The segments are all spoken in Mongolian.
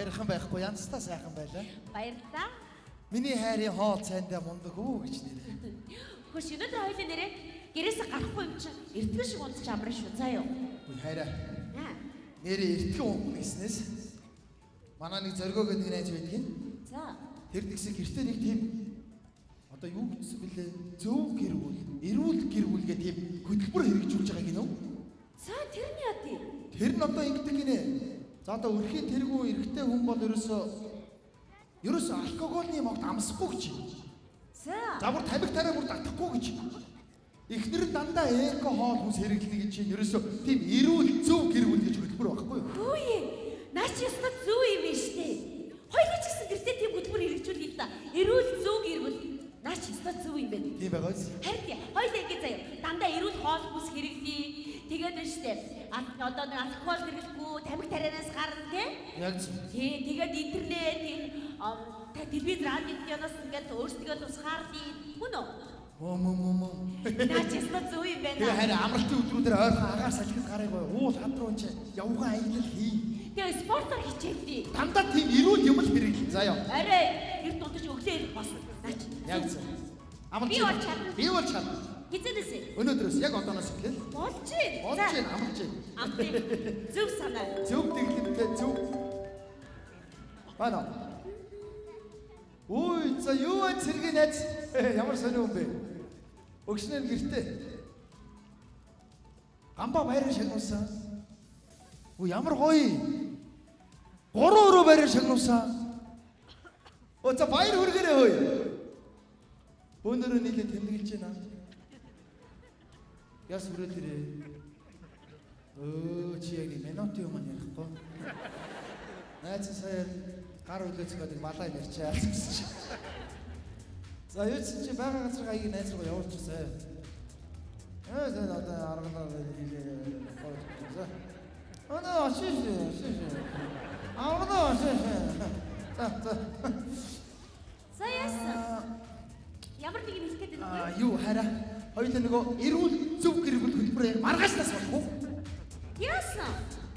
Ярих юм байхгүй, янзтай сайхан байлаа. Баярлалаа. Миний хайрын хоол цайндаа мундаг үү гэж нэрээ. Хөш өнөөдөр хоёлаа нэрээ гэрээсээ гарахгүй юм чинь эртгэн шиг унтчих амраа шүү заа юу. Үгүй хайраа. Аа. Нэрээ эртгэн унтна гэснээс манай нэг зоргоо гэдэг найз байдгийн. За. Тэр тэгсэн гэртээ нэг тийм одоо юу гэсэн бэлээ? Зөв гэрүүл, эрүүл гэрүүл гэх тийм хөтөлбөр хэрэгжүүлж байгаа гинөө. За тэр нь яа тий? Тэр нь одоо ингэдэг гинэ. За одоо өрхийн тэргүү эрэгтэй хүн бол ерөөсөө алкоголны могт амсахгүй гэж. За. За бүр тамхи тариа бүр татахгүй гэж. Эхнэр нь дандаа эко хоол хүнс хэрэглэнэ гэж чинь ерөөсөө тийм эрүүл зөв гэрүүл гэж хөтөлбөр байхгүй юу? Хөөе. Наа чи ёстой зөв юм байна штэ. Хоёулаа ч гэсэн гэртээ тийм хөтөлбөр хэрэгжүүлье л да. Эрүүл зөв гэрүүл. Наа чи ёстой зөв юм байна. Тийм байгаа биз? Харин тий, хоёулаа ингэ заяа. Дандаа эрүүл хоол хүнс хэрэглэе. Тэгээд байна штэ. Одоо нэг алкогол хэрэглэхгүй, тамхи тарианаас гарна тий. Яг зөв. Тий, тэгээд интернет энэ телевиз радио киноос ингээд өөрсдөө тусгаарлая. Хүн үү? Мө мө мө мө. Наа чи ёстой зөв юм байна. Тэгээ харин амралтын өдрүүдээр ойрхон агаар салхинд гарыг бай. Уул хад руу чи явган аялал хий. Тэгээ спортоор хичээлье. Дандаа тийм эрүүл юм л хэрэглэн заяа. Арай эрт унтаж өглөө ирэх болсон. Наа чи. Яг зөв. Амарч. Би бол чадна. Би бол чадна. Хизэнээс. Өнөөдрөөс яг одооноос эхлэв. Болж байна. Болж байна, амарч байна. Амтын. Зөв санаа. Зөв дэглэмтэй зөв. Байна. Үй, за юу вэ цэргийн найз? Ямар сонио юм бэ? Өгснээр гэртээ. Гамба байраа шагнуулсан. Үй, ямар гоё. 3 өрөө байраа шагнуулсан. Оо за баяр хүргээрэй хөөе. Бөөнөрөө нийлээ тэмдэглэж байна. Яс хүрээд ирээ. Өө чи яг нэг минутын юм ярихгүй. Найз сая гар үлээцгээд малай ярьчаа гэсэн чи. За юу чи байгаа газар аяг найз руу явуулчихсай. За одоо аргалаа хийлээ. За. Оноо ашиж ашиж. Аргалаа ашиж. За за. За яасан? Ямар нэг юм хэлэх гээд байна вэ? Юу хараа. Хоёулаа нөгөө эрүүл зөв гэрүүл хөтөлбөр яг маргаашнаас болох уу? Яасан?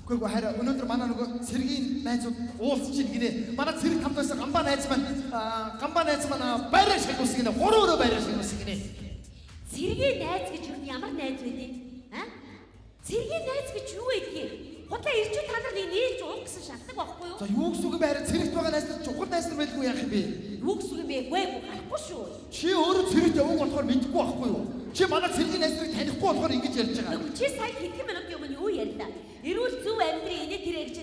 Үгүй хараа өнөөдөр манай нөгөө цэргийн найзууд уулзч ийн гинэ. Манай цэрэг хамт байсан гамбаа найз маань гамбаа найз маань байраа шагнуулсан гинэ. 3 өрөө байраа шагнуулсан гинэ. Цэргийн найз гэж юу ямар найз байдیں۔ А? Цэргийн найз гэж юу байдгийг? Худлаа ирчүү та нар нэг нийлж уух гэсэн шалтгаан байхгүй юу? За юу гэсэн үг юм бэ? Харин цэрэгт байгаа найз нар чухал найз нар байлгүй яах юм бэ? Юу гэсэн үг юм бэ? Үгүй гарахгүй шүү. Чи өөрөө цэрэгт яваг болохоор мэдэхгүй байхгүй юу? Чи манай цэргийн найз нарыг танихгүй болохоор ингэж ярьж байгаа. Чи сая хэдхэн минутын өмнө юу ярьлаа? Эрүүл зөв амьдрын инээ тэрэ гэж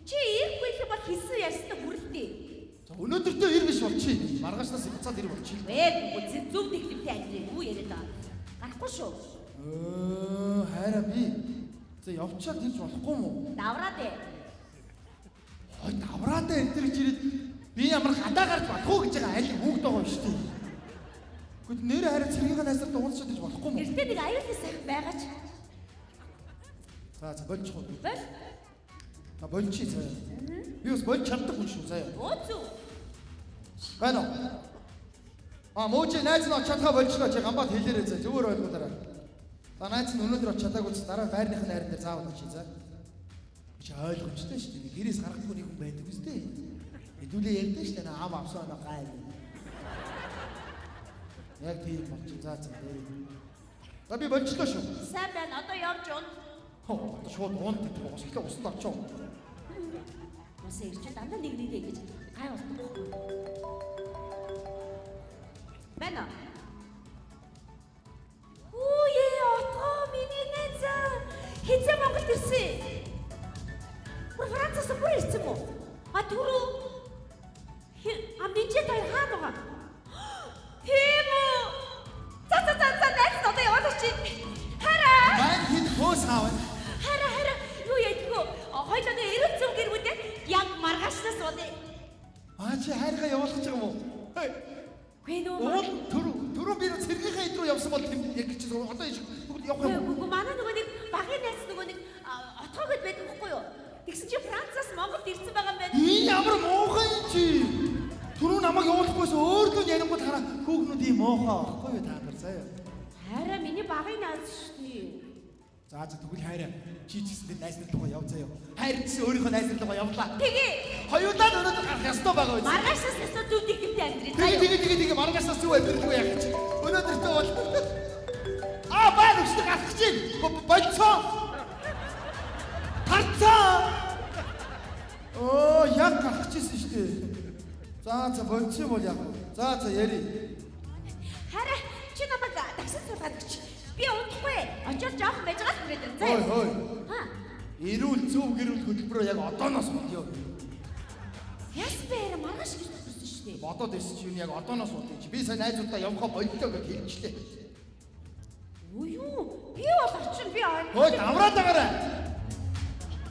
чи ирэхгүй юм бол хэлсэн ярьстай хүрэлтээ. За өнөөдөртөө ир биш болчих. Маргаашнаас буцаад ир болчих. Үгүй зөв дэглэмтэй амьдрын юу яриад байгаа. Гарахгүй шүү. Хайраа би за явчаад ирж болохгүй юм уу? Давраад ээ. Хой давраад ээ энэ гэж ирээд би ямар гадаа гарч болох уу гэж байгаа аль хүүхд байгаа юм шүү дээ. Гэхдээ нэрээ хараа цэргийнхаа найзаар уулзчаад ирж болохгүй юм уу? Гэртээ нэг аюултай сайхан байгаа ч. За за болчих уу? Бол. За болчих заяа. Би бас болж чаддаг хүн шүү заяа. Өө зү. Байна уу? А мууч найз нь очиадгаа болчлоо чи гамбат хэлээрэй заяа. Зүгээр ойлгуулаарай. За найз нь өнөөдөр очиж чадаагүй ч дараа байрных нь найран дээр заавал очие за. Чи ойлгомжтой шүү дээ. Гэрээс гаргадаг нэг хүн байдаг үстэй. Хэдүүлээ ярьдэн шүү дээ. Ам авсан оноо гай. Яг тийм болчих. За за. За би болчлоо шүү. Сайн байна. Одоо явж уун. Хөө одоо шууд уун гэдэг байгаа. Эхлээ усанд очоо. Уусаа ирчээ дандаа нэг нэгээ ингэж гай болдог байхгүй. Байна. Үе отгоо миний найз хизээ Монголд ирсэн. Бүр Францаас бүр ирсэн мүү? А түрүү а минжээ таа хаана байгаа? Тийм үү? За за за за найз нь одоо яваад очив. Хараа. Мань хэд хөөс аав. Хараа хараа юу ядгүй. Хоёлоо нэг эрүүл зөв гэргүүдээ яг маргаашнаас унаа. А чи хайргаа явуулах гэж байгаа юм уу? Үгүй нөө. Түрүү би цэргийнхээ эд рүү явсан бол тийм яг чи одоо явах юм. Үгүй манай нөгөө нэг багын найз нөгөө нэг отгоо гэд байдаг байхгүй юу? Тэгсэн чи Францаас Монголд ирсэн байгаа юм байна. Энэ ямар муухай юм чи. Түрүү намайг явуулахгүйс өөрлөө ярингууд хараа хүүхнүүд ийм муухай байхгүй юу та нар заяа. Хараа миний багын найз шүү дээ. За за тэгвэл хайраа чи ч гэсэн найз нар руугаа яв заяа. Хайр гэсэн өөрийнхөө найз нар руугаа явлаа. Тэгээ. Хоёулаа өнөөдөр гарах ёстой байгаа үз. Маргаашаас ёстой зүв дэгэмтэй амьдрий. Тэгээ тэгээ тэгээ тэгээ маргаашаас зүв амьдралгүй яах чи. Өнөөдөртөө бол аа баа нүгчтэй гарах гэж байна. Болцоо. Тарцаа. Оо яг гарах гэжсэн шүү дээ. За за болцсон бол яг. За за яри. Хараа чи намайг такси суулгаад өгч. Би удахгүй. Очоод жоохон байж байгаа л хүрээд ирнэ. Хой хой. Ха. Эрүүл зөв гэрүүл хөтөлбөрөө яг одооноос бодъё. Яасан бэ хараа маргааш гэж төрсөн шүү дээ. Бодоод ирсэн чи юу яг одооноос бодъё чи. Би сая найзуудаа явхаа боллоо гэж хэлчихлээ. Үу юу? Би бол очин би аа. Хой давраад байгаарай.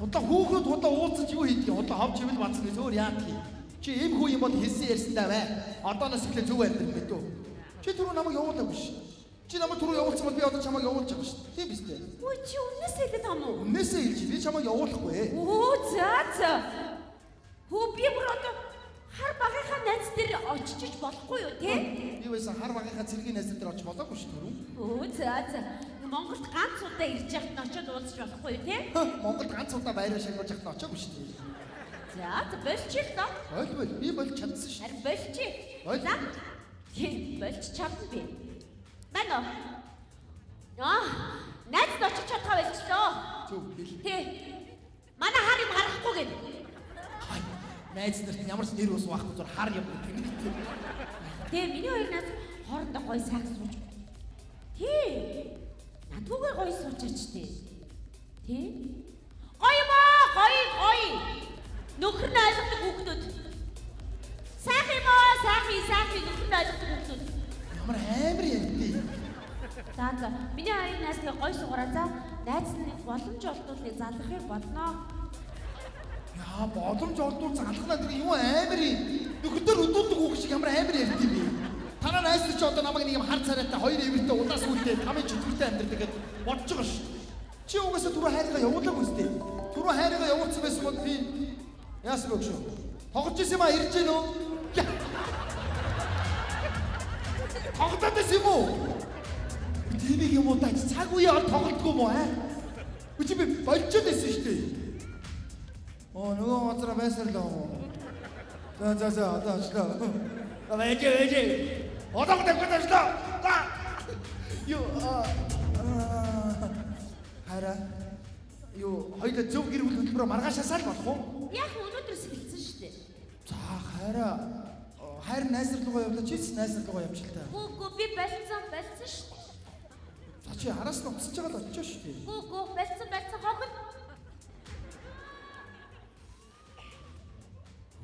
Удаа хүүхэд удаа уулзаж юу хийдэг юм? Удаа хов чивэл бацсан гэж өөр яадаг юм? Чи эм хүү юм бол хэлсэн ярьсандаа бай. Одооноос эхлээ зөв амьдрал мэдв. Чи түрүү намайг явуулаагүй ш. Чи намайг түрүү явуулсан бол би одоо чамайг явуулж байгаа ш. Тийм биз дээ? Үу чи өмнөөс хэлээд байгаа юм уу? Өмнөөсөө хэлж би чамайг явуулахгүй. Оо за за. Хөө би бүр одоо хар багийнхаа найз дээр очиж болохгүй юу те? Би байсан хар багийнхаа цэргийн найз дээр очиж болоогүй ш түрүү. Өө за за. Монголд ганц удаа ирж яхад нь очиод уулзч болохгүй юу те? Монголд ганц удаа байраа шагнуулж яхад нь очоогүй ш. За за болчих л доо. Боль боль би болж чадсан ш. Харин болчих. Боль. За. Тийм болж чадна би. Байна уу? Аа, найзд очиж чадхаа болчлоо. Зөв хэл. Тий. Манай хар юм гарахгүй гэнэ. Хай, найз нарт ямар ч нэр ус байхгүй зур хар юм гэдэг нэг тийм. Тий, миний хоёр найз хоорондоо гоё сайхан сууж. Тий. Надгүйгээр гоё суучаач тий. Тий. Гоё юм аа, гоё гоё. Нөхөр нь ойлгодог хүүхдүүд. Сайхан юм аа, сайхан сайхан нөхөр нь ойлгодог хүүхдүүд. Ямар амар ярьдээ. За за, миний хоёр найз тэгээ гоё суугараа за. Найз нь боломж олдвол нэг залхахыг бодноо. Яа, боломж олдвол залхнаа тэр юм амар юм. Нөхдөр өдүүлдэг хүүхд шиг ямар амар ярьд юм бэ? Танаа найз нар чи одоо намайг нэг юм хар царайтай хоёр эвэртэй удаа сүултээ тамын чөтгөртэй амьдрдаг гэд бодож байгаа ш. Чи угаасаа түрүү хайргаа явуулаагүй сте. Түрүү хайргаа явуулсан байсан бол би яасан бэ гүшүү? Тоглож исэн юм а ирж гин үү? Тоглоод байсан юм уу? Тэнийг юм уу та цаг үе ол тоглодгоо юм уу аа? Үгүй би болжод байсан шүү дээ. Оо нөгөө газараа байсаар л юм уу? За за за одоо очлоо. Аа ээжээ ээжээ. Одоо тавьж очлоо. За. Юу хараа. Юу хоёулаа зөв гэр бүл хөтөлбөрөөр маргаашаасаа л болох уу? Яг өнөөдрөөс эхэлсэн шүү дээ. За хараа. Хайр найз нар руугаа явлаа. Чи ч найз нар руугаа явчих л та. Үгүй би болцсон болцсон шүү дээ. За чи араас нь утсаж байгаа л очиж шүү дээ. Үгүй болцсон болцсон хохол.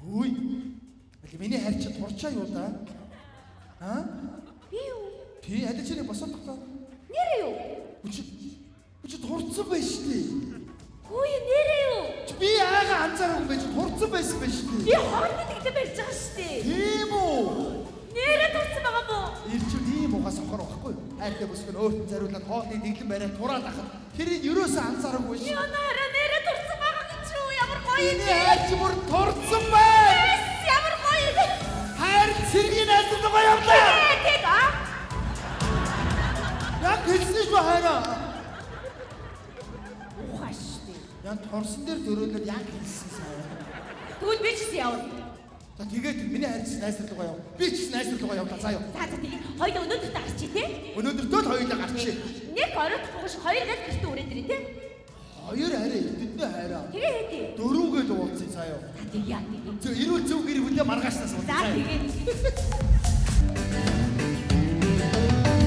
Хүй. Миний хайр чи турчаа юу да? Аа? Би юу? Тий, аль чи нэг босоод тогтоо. Нэрээ юу? Үчи. Үчи турцсан байж шүү дээ. Хүй нэрээ юу? Чи би яага анзаараагүй юм бэ чи турцсан байсан байж шүү Би дээ. хооронд тэгдэ барьж байгаа шүү дээ. Тийм үү? Нэрээ турцсан байгаа мó? Ирчүүд ийм угаас сохор байхгүй юу? Хайртай бүсгүй нь өөрт нь зариулаад хоолны дэглэн бариад тураад ахад тэрийг ерөөсөө анзаараагүй шүү. Яна хараа нэрээ турцсан байгаа гэж юу? Ямар гоё юм Миний бэ? хайр чи бүр турцсан байна. Ямар гоё юм бэ? Хайр цэргийн найз руугаа явлаа. Тэг аа. Яг хэлсэн шүү хайраа. Ухаа шүү дээ. Ян турсан дээр дөрөөлөд яг хэлсэн сайн. Тэгвэл би ч гэсэн явна. За тэгээд миний хайр чи найз руугаа яв. Би ч гэсэн найз руугаа явлаа заа юу. За за тэгээ хоёул өнөөдөр та гарчи те. Өнөөдөртөө л хоёулаа гарчи. Нэг оройтхгүй ш хоёр гал гэртээ үрээд ирээ те. Хоёр арай эрдэнэ хайраа. Тэгээ хэдий. Дөрөвгээд уулзъя заа юу. За тэгээ яа тэгээ. Зөв эрүүл зөв гэр бүлээ маргаашнаас За уулзъя. тэгээ.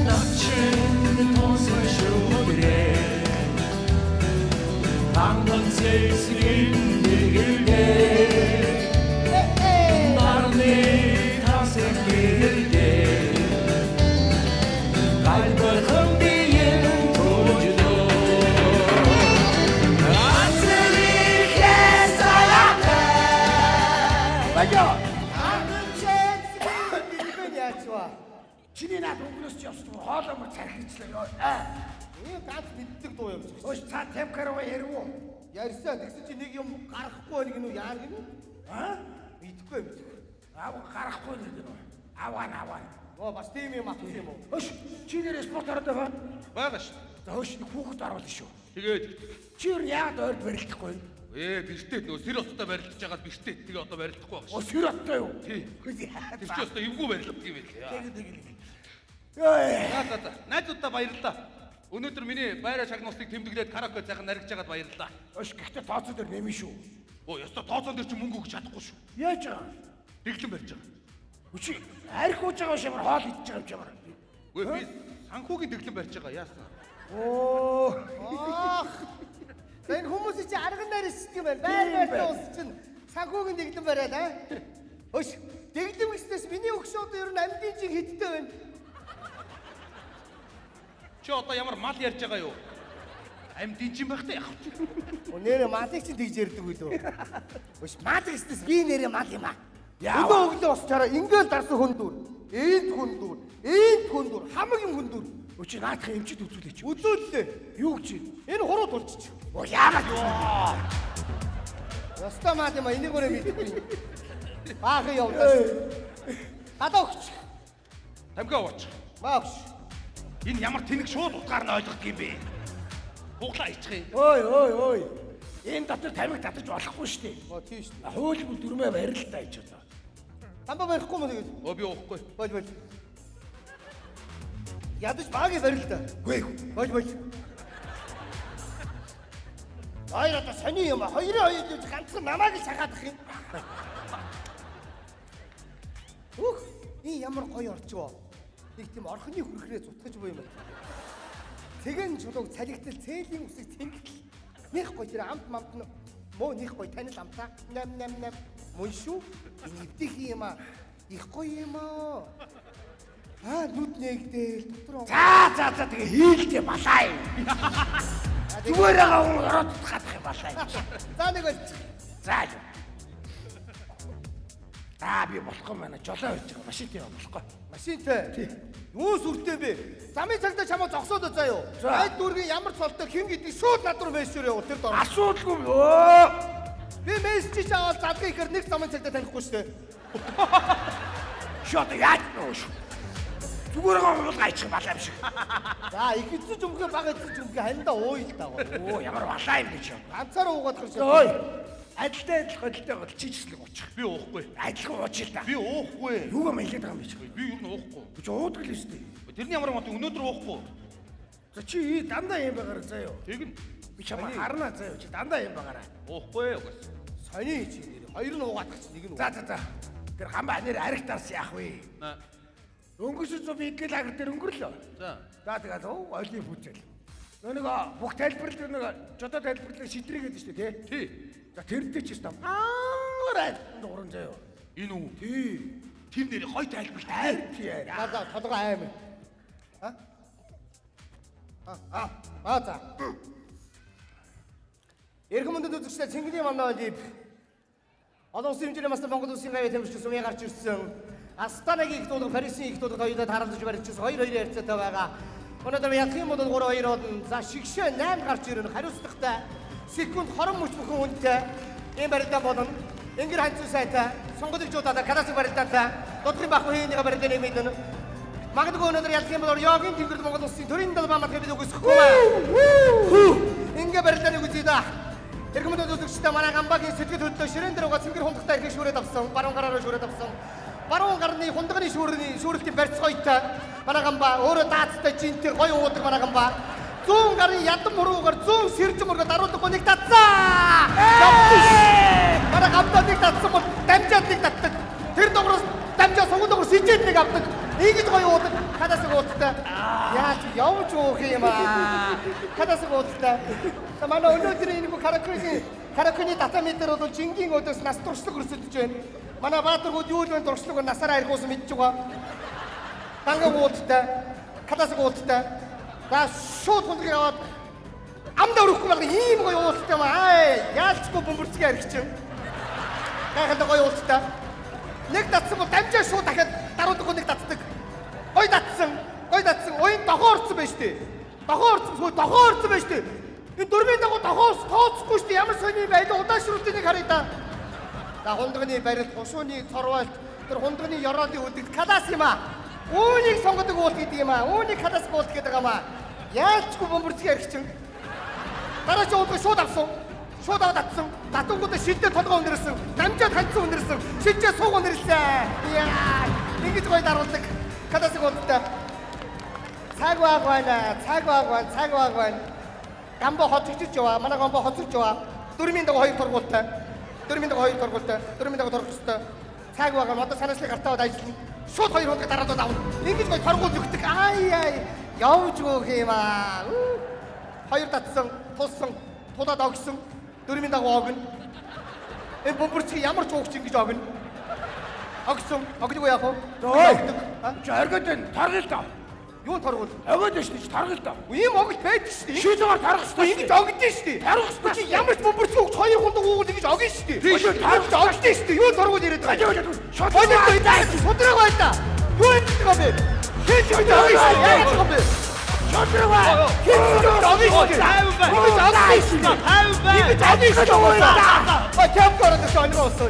Начин тонсон шүдрээ Ханган сэлсгэн нэгэлдээ Нарны тасаг гэрэлдээ Гальбархан биеэн тужлоо Ацэрихээ салатай Баяа. Ханган сэлсгэн яач вэ? Чиний наад өнгөрөөс чи ёстой хоолой мөр цархичлаа ёо. Аа. Ээ ганц мэддэг дуу юм шиг. Өөш цаа Тамкарова ярив уу? Ярьсан тэгсэн чи нэг юм гарахгүй байна гинүү яа гинүү? Аа? Мэдэхгүй мэдэхгүй. Аав гарахгүй нэг юм. Аваа аваа. Оо бас тийм юм авсан юм уу? Өөш чи нэр спорт ороод байгаа. Байгаа шүү. За өөш нэг хүүхэд оруулна шүү. Тэгээд Чи юу яагаад ойр барилдахгүй вэ? Бэртээ нөө сэр оттой барилдаж байгаад бэртээ тэгээ одоо барилдахгүй байгаа Оо шүү. сэр оттой юу? Тий. Тэр чи өстой эвгүй барилддаг юм байлээ. Тэг тэг тэг. Йой. За за за. Найзуудаа баярлалаа. Өнөөдөр миний байраа шагнуултыг тэмдэглээд караоке сайхан наригж байгаад баярлалаа. Ош гэхдээ тооцоо дээр нэмэн шүү. Оо ёстой тооцоон дээр чи мөнгө өгч чадахгүй шүү. Яаж байгаа? Дэглэн барьж байгаа. Үчи арх ууж байгаа шамар хоол идэж байгаа юм чамар. Үгүй би санхүүгийн дэглэн барьж байгаа яасан. Оо. Ах. За энэ хүмүүс чи арган нарийн исдэг юм байна. Байр байртай ус чинь санхүүгийн дэглэм бариад аа. Өш дэглэм гэснээс миний өгш одоо ер нь амьдын жиг хиттэй байна. Чи одоо ямар мал ярьж байгаа юу? Амьдын жин байх та яах вэ? Нэрэ малыг чинь тэгж ярьдаг үлээ. Өш мал гэснээс би нэрэ мал юм аа. Яа. Өнөө өглөө босчаараа ингээл дарсан хүндүр. Энд хүндүр, энд хүндүр, хамаг юм хүндүр. Үчи наадах эмчит үзүүлээч. Үзүүллээ. Юу гэж? Энэ хуруу тулчих. Оо яагаад? Ёстой мал юм а энийг өөрөө мэдгүй. Баахан явдаа. Гадаа өгч. Тамхи ууч. Маа өгч. Энэ ямар тэнэг шууд утгаар нь ойлгох юм бэ? Хуглаа ичих юм. Ой ой ой. Энэ дотор тамхи татаж болохгүй шүү дээ. Оо тийш шүү. Хууль бүр дүрмээ барил та гэж одоо. Тамба барихгүй мө тэгээд. Оо би уухгүй. Болж болж. Ядаж багийг барил та. Үгүй. Болж болж. Хоёр одоо сони юм а. Хоёрын хоёр гэж ганцхан намайг л шахаадах юм. Үх, энэ ямар гоё орчвоо. Нэг тийм орхины хүрхрээ зутгаж буй юм байна. Цэгэн чулууг цалигтал цээлийн үсэг цэнгэтл. Них гоё тэр амт мамт нь мөө них гоё танил амтаа. Нам нам нам. Мөн шүү. Энэ эвдэх юм а. Их гоё юм аа. Аа нүд нэгдэл дотор За за за тэгээ хийлдэ балаа юм. Зүгээр байгаа хүн ороод татах юм балаа юм. За нэг болчих. За л. Аа би болохгүй байна. Жолоо ирж байгаа. Машинтай явах болохгүй. Машинтай. Юу сүртэй бэ? Замын цагдаа чамаа зогсоод заа юу? За. Аль дүүргийн ямар цолтой хэн гэдгийг шууд над руу мессежээр явуул тэр дор. Асуудалгүй. Өө. Би мессеж аваад задгийн ихээр нэг замын цагдаа танихгүй шүү дээ. Чи одоо яаж нөө шүү. Зүгээр байгаа хүн гайчих балаа юм шиг. За их эзэн жумхээ бага эзэн жумхээ хандаа ууйл даа. Өө ямар балаа юм гэж. Ганцаараа уугаад гарч. Ой. Адилтай адилхан адилтай гол чижслэг уучих. Би уухгүй. Адилхан уучих л та. Би уухгүй. Юугаа мэлээд байгаа юм бэ чи? Би ер нь уухгүй. Чи уудаг л шүү дээ. Тэрний ямар мод өнөөдөр уухгүй. За чи дандаа юм байгаараа заа юу. Тэгнь Би чамаа харнаа заа юу. Чи дандаа юм байгаараа. уухгүй угаас. Сони чи нэр. Хоёр нь уугаад гарч нэг нь. За за за. Тэр гамбаа нэр ариг дарс яах вэ? Өнгөрсөн зам идэл лагер дээр өнгөрлөө. За. За тэгээд олийн бүцэл. Нөө нэг бүх тайлбарлал нэг жодоо тайлбарлал шидрэг гэдэг шүү дээ тий. Тий. За тэрнтэй ч юм аар дуран заяа. Энэ үү? Тий. Тэр нэр гой тайлбарлал. Хайр тий. За за толгой аймар. А? А. А за. Эрхэм мөндөд үзэгчдээ цэнглийн манай олимп. Олон улсын хэмжээний мастер Монгол улсын гавьяа тамирчин сумын гарч ирсэн. Астанагийн их дуулга, Парисын их дуулга хоёулаа тарамсаж барьчихсан 2-2 харьцаатай байгаа. Өнөөдөр ялах юм бол 3-2 болно. За шигшээ 8 гарч ирнэ. Хариуцлагатай секунд 20 мөч бүхэн үнэтэй. Ийм барилдаан болно. Энгэр ханцуу сайтай. Сонгодог жуудаа каласик барилдаантай. Дотрын бах хийнийга барилдааны мэднэ. Магадгүй өнөөдөр ялах юм бол Йогийн тэнгэрд Монгол улсын төрийн далбаа матхыг бид үгүйсэхгүй. Ингээ барилдааныг үзье да. Эрхэм мөндөд үзэгчдээ манай Гамбагийн сэтгэл хөдлөө ширээн дээр байгаа цэнгэр хундагтай эрхийг шүүрээд авсан. Баруун гараараа шүүрээд авсан. Баруун гарны хундагны шүүрний шүүрэлтийн барьцгоётой манай Гамба өөрөө даацтай жинтэй гоё уудаг манай Гамба. Зүүн гарын ядан мөрүүгээр зүүн сэрж мөргөө даруулахгүй нэг татсан. Манай Гамба нэг татсан бол дамжаад нэг татдаг. Тэр дугуураас дамжаа суган дугаар сижээд нэг авдаг. Ингэж гоё уудаг. Хадаас уудтай. Яаж явж уух юм аа. Хадаас уудтай. За манай өнөөдрийн энэ каракуны татамитер бол жингийн өдөөс нас туршлага өрсөлдөж байна. Манай баатаргууд юу л вэ туршлага насаараа архиусан мэдж байгаа. Данган уудтай. Хадаас уудтай. За шууд хундгийг аваад амдаа өрөхгүй байгаа ийм гоё уулттай юм аа. Яалчгүй бөмбөрцгийн архичин. Гайхалтай гоё уулттай. Нэг татсан бол дамжаа шууд дахиад даруулахгүй нэг татдаг. Гой татсан. Гой татсан. Уян дохоо орсон байж тээ. Дохоо орсон. Сүү дохоо орсон байж тээ. Энэ дөрвийн дагуу дохоос тооцохгүй шүү дээ. Ямар сони байлаа удаашруултыг нэг харъя да. За хундганы барилт, хушууны цорволт, тэр хундганы ёроолын үлдэгдэл калас юм аа. Үүнийг сонгодог уулт гэдэг юм аа. Үүнийг калас уулт гэдэг юм аа. Яалчгүй бөмбөрцгийн архичин. Дараагийн удаа шууд авсан. Шууд аваад татсан. Татангуудаа шилдэ толгой өнөрсөн. Дамжаад хандсан өнөрсөн. Шилжээ сууг өнөрлөө. Яа. Ингэж гоё даруулдаг. Кадасыг болтой. Цаг баг байна. Цаг баг байна. Цаг баг байна. Гамбо хоцогчж яваа. Манай гамбо хоцогч яваа. Дөрмийн дагуу хоёр торгуултай. Дөрмийн дагуу хоёр торгуултай. Дөрмийн дагуу торгуултай. Цаг баг одоо санаачлаг гартаа ажиллана. Шууд хоёр хоног дараалал авна. Ингэж гоё торгуул өгдөг. Ай ай. Явж өгөх юм аа. Хоёр татсан, тулсан, тулаад огсон. Дөрмийн дагуу огно. Энэ бөмбөрцгийг ямар ч уугч ингэж огно. Огсон, огдгүй яах вэ? Чи оргиод байна. Торгол доо. Юу торгуул? Огоод байна шүү дээ. Торгол доо. Ийм огт байдаг шүү дээ. Шийдвэр тарах шүү дээ. Ингэж огдсон шүү дээ. Тарах шүү. Чи ямар ч бөмбөрцгийг огч хоёр хундаг уугуул ингэж огно шүү дээ. Тийм шүү. Тарах огдсон шүү дээ. Юу торгуул яриад байгаа юм? Шууд Шудраг байл та. Юу ярьж байгаа юм бэ? Хин ч огно шүү дээ. Яагаад байгаа юм бэ? Шудраг бай. Хин ч огно шүү дээ. Ингэж огно шүү дээ. Ингэж огно шүү дээ. А кемп ороод ирсэн онироо болсон.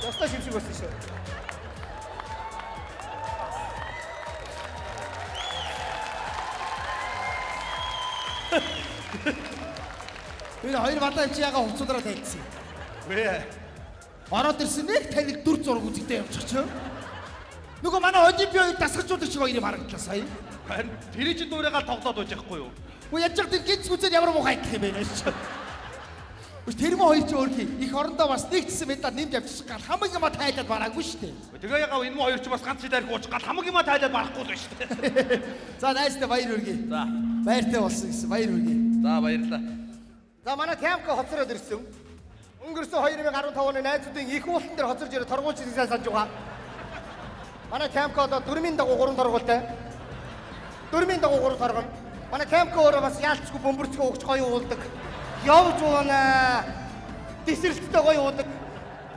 Ястаа шимшиг болсон шүү. Энэ хоёр балаа чи яга хувцуудраа тайлцсан. Вэ. Ороод ирсэн нэг танил дүр зураг үзэгдээ явчих чи. Нөгөө манай Олимпийн хоёр дасгалжуулагч шиг хоёрыг харагдлаа сая. Харин тэр чинь дуурайгаа тоглоод байж байхгүй юу? Үгүй яаж тэр гинц гүзээр ямар муухай айдах юм бэ нэ. Үгүй тэр мөн хоёр чи өөр хий. Их орондоо бас нэг чсэн медаль нэмж авчих гал хамаг юма тайлаад бараагүй шүү дээ. Тэгээ ягаа энэ мөн хоёр чи бас ганц дайрх ууч гал хамаг юма тайлаад барахгүй л байна шүү дээ. За найстай баяр хүргэе. За. Баяртай болсон гэсэн баяр хүргэе. За баярлалаа. За манай Тямка хоцроод ирсэн. Өнгөрсөн 2015 оны найзуудын их уултан дээр хоцорж ирээ торгуулч ирсэн санаж байгаа. Манай Тямка одоо дөрмийн дагуу 3 торгуултай. Дөрмийн дагуу 3 торгоно. Манай Тямка өөрөө бас яалцгүй бөмбөрцгөө өгч гоё уулдаг. Явж уунаа. Дэсрэлттэй гоё уудаг.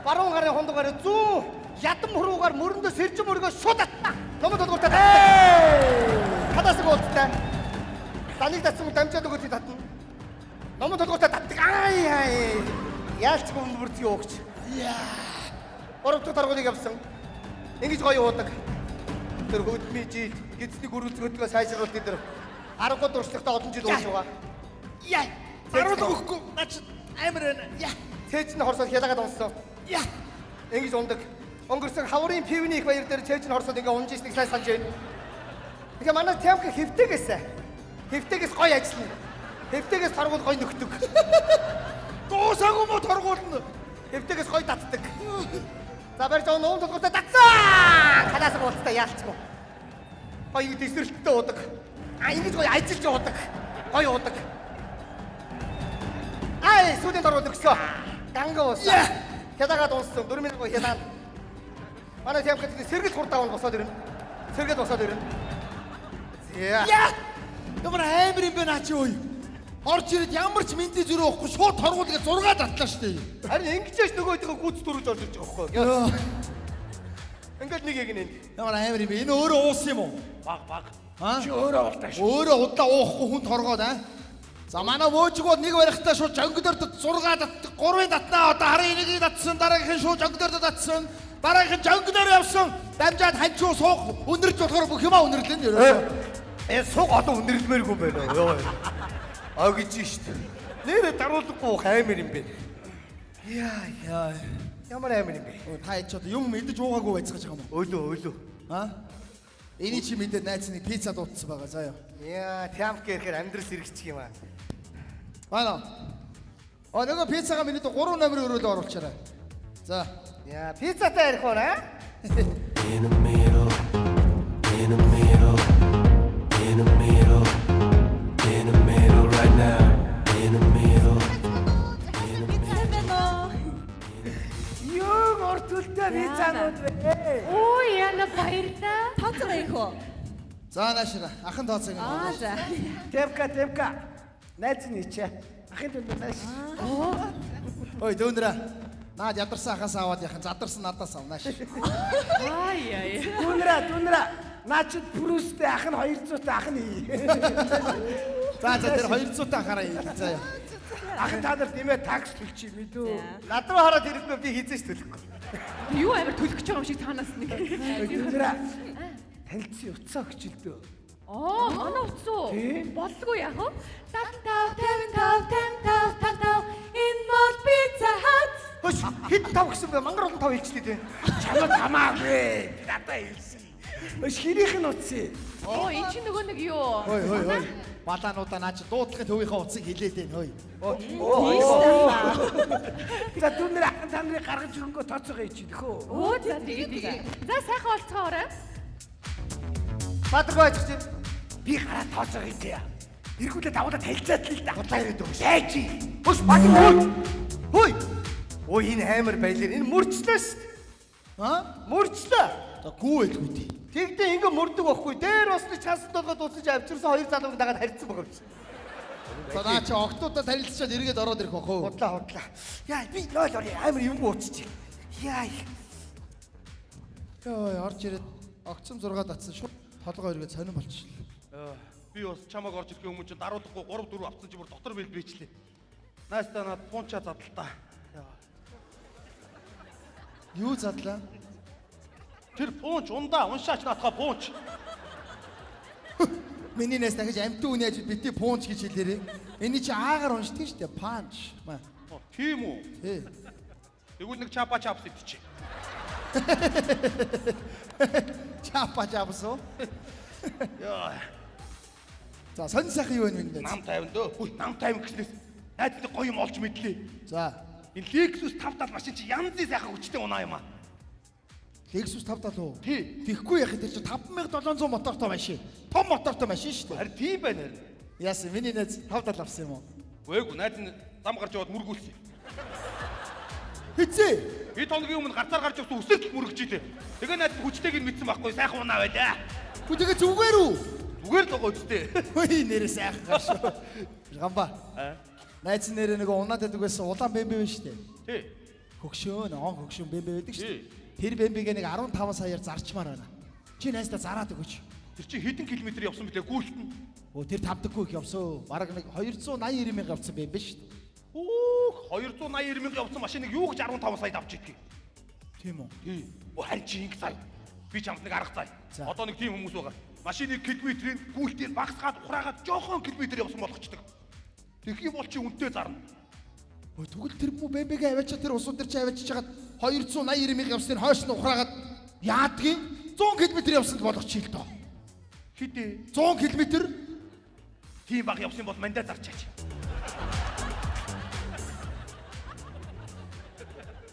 Баруун гарын хундаг гараа зүүн ядам хуруугаар мөрөндөө сэржин мөргөө шууд татна. Номод торгуултай татдаг. Хадасаг уулттай. Даныг татсан дамжаад өгөөд татна. Номон толгойтой татдаг. Ай ай. Яалч бөмбөрцгийг өгч. Яа. Гурав дахь торгуулийг явсан. Ингэж гоё уудаг. Тэр хөдөлмөрийн жил гидсний гөрүүлцгөөдгөө сайжруулалт дээр аргагүй туршлагатай олон жил ууж байгаа. Яа. Харуулга өгөхгүй. Наа чи амар байна. Яа. Цээж нь хорсоод хялагаад унсан. Яа. Ингэж ундаг. Өнгөрсөн хаврын пивний их баяр дээр цээж нь хорсоод ингээ унж ижнийг сайн санаж байна. Тэгэхээр манай Тямка хэвтээгээс хэвтээгээс гоё ажиллана. Хэвтээгээс торгуул гоё нөхдөг. Дуусаагүй мó торгуулна. Хэвтээгээс гоё татдаг. За барьж байгаа нуум толгойтой татсан. Халаасаг уулттай яалцгүй. Гоё ингэ дэсрэлттэй уудаг. А ингэж гоё ажиллаж уудаг. Гоё уудаг. Ай сүүдийн торгуул өгсөө. Ганга уусан. Хялагаад унсан. Дөрмийн гоё хялаа. Манай Тямка сэргэл хурд давна босоод ирнэ. Сэргэл босоод ирнэ. Зя. Яа. Ямар амар юм бэ наа чи ой. Орж ирээд ямар ч мэндийн зөрөө уухгүй шууд торгуул гэж 6 татлаа шүү дээ. Харин ингэж ч нөгөөдгөө гүц дүрж орж ирж байгаа байхгүй юу? Ингээд нэг яг нэ. Ямар амар юм бэ? Энэ өөрөө уусан юм уу? Баг баг. Аа? Чи өөрөө болтаа шүү. Өөрөө удлаа уухгүй хүн торгоод аа. За манай вөөжиг бол нэг барихтаа шууд жонгидор 6 татдаг, 3-ын татнаа одоо харын энийг татсан, дараагийнх нь шууд жонгидор татсан, дараагийнх нь жонгидор явсан. Дамжаад ханчуу суух өнөрч болохоор бүх юмаа өнөрлөн ерөөсөө. Э суг одоо өнөрлмээргүй байна. Йоо. Огж штт. Нэрэ даруулахгүй амар юм бэ. Яа яа. Ямар амар юм бэ? Та яч одоо юм идэж уугаагүй байцгааж байгаа юм уу? Өлөө өлөө. Аа? Эний чи мэдээ найз нэг пицца дуудсан байгаа заяа. Яа, Тямка ирэхээр амьдрал сэргийчих юм аа. Байна. А нөгөө пиццагаа миний 3 номерын өрөөлөө оруулчаарай. За. Яа, пиццатай ярих уу аа? In the middle, in the middle, in the middle, in the middle right now, in the middle. Пицца байна уу? Юу урт төлтэй пиццанууд вэ? Ой, яна баярлаа. Тооцоо их үү? За наашира. Ахан тооцоог. Аа за. Тямка тямка. Найз нь ичээ. Ахын дүнд нааш. Ой дүүнрээ. Наад ядарсан ахаас аваад яхан задарсан надаас ав нааш. Ай ай. Дүүнрээ дүүнрээ. Наа чи прүстэй ах нь 200 ах нь хий. За за тэр 200 та ахаараа хий. За яа. Ах нь та нар нэмээ такс төлчих мэдүү. Над руу хараад ирэхгүй би хизээч төлөхгүй. Юу амар төлөх гэж байгаа юм шиг таанаас нэг. Дүүнрээ. Танилцсан утсаа өгчөлдөө. Оо, манай утас уу? Тий. Боллгүй яах вэ? 75 5 55 55. Энэ бол Pizza Hut. Хөш хэд тав гэсэн бэ? Мангар олон тав хэлчихлээ дээ. Чамд хамаагүй. Надаа хэлсэн. Өш хэрийнх нь утсан. Оо эн чинь нөгөө нэг юу? Хой хой хой. Балаануудаа наа чи дуудлагын төвийнхөө утсыг хилээд байна хой. За түнэр ахан та нарыг гаргаж өрөнгөө тооцоогоо ичээ нөхөө. Өө за тэгээ тэгээ. За сайхан олцгоорой. Баатаргоо ажиж чинь. Би гараа тооцоогоо ичээ. Эргүүлээ давуулаад танилцаад л да. Худлаа яриад өгш. Яаж чи? Хөш Баатаргоо. Хөөй. Өө энэ амар баялаар энэ мөрчлөө шүү дээ. Аа? Мөрчлөө. За гүү байлгүй дээ. Тэгдэ ингээ мөрдөг байхгүй. Дээр усны чансан толгой дуусаж авчирсан хоёр залууг дагаад харьцсан байгаа юм чи. За наа чи октоудаа танилцчаад эргээд ороод ирэх бах уу? Худлаа худлаа. Яа би 0 орё амар юмгүй ууччих. Яа. Йой орж ирээд огцом 6 татсан шууд толгой эргээд сонирн болчихлоо. Би бас чамаг орж ирэхийн өмнө чинь даруудахгүй 3 4 авсан чи бүр дотор бэл бичлээ. Найстаа над пунча задлаа. Юу задлаа? Тэр пунч ундаа уншаач наадхаа пунч. Миний нэс дахиж амтан үний ажид бити пунч гэж хэлээрээ. Эний чи аагаар уншдаг шүү дээ. Панч. Маа. Тийм үү? Тий. Тэгвэл нэг чапа чапс идчихье. Чапа чапс уу? Яа. За сонь сайхан юу вэ миний найз? Нам 50 дөө. Хүй нам 50 гэснээс найз нэг гоё юм олж мэдлээ. За Энэ Lexus 570 машин чи янзын сайхан хүчтэй унаа юм аа. Lexus 570 уу? Тий. Тэгэхгүй яхад тэр чи 5700 мотортой машин. Том мотортой машин шүү дээ. Харин тийм байна харин. Яасан миний найз 570 авсан юм уу? Үгүй найз нь зам гарч яваад мөргүүлсэн. Хизээ. Хэд хоногийн өмнө гарцаар гарч явсан үсэртэл мөргөж ийлээ. Тэгээ найз нь хүчтэйг нь мэдсэн байхгүй сайхан унаа байлаа. Хүү тэгээ зүгээр үү? Зүгээр л байгаа үстэй. Хөөе нэрээ сайхан гар шүү. Гамба. Найз нь нэрээ нөгөө унаад байдаг байсан улаан бэмбэ байна шүү дээ. Тий. Хөгшөөн, он хөгшөөн бэмбэ байдаг шүү Тий. дээ. Тэр бэмбэгээ нэг 15 саяар зарчмаар байна. Чи найздаа зараад өгөөч. Тэр чи хэдэн километр явсан бэлээ гүйлт нь. Өө тэр тавдаггүй их явсан. Бараг нэг 280 90 мянга явсан бэмбэ шүү дээ. Хөөх 280 мянга явсан машиныг юу гэж 15 саяд авч идэх юм. Тийм үү? Тий. Өө харин чи ингэ заяа. Би чамд нэг арга заяа. За. Одоо нэг тийм хүмүүс байгаа. Машины километрийн гүйлтийг багасгаад ухраагаад жоохон километр явсан болгочдөг. Тэгэх юм бол чи үнэтэй зарна. Өө тэгвэл тэр мүү бэмбэгээ аваачаа тэр усууд дээр чи аваачиж хагаад 280 90 мянга явсныг хойш нь ухраагаад яадгийн 100 км явсан л болгочих л доо. Хэдээ? 100 км Тийм баг явсан бол мандаа зарчаач.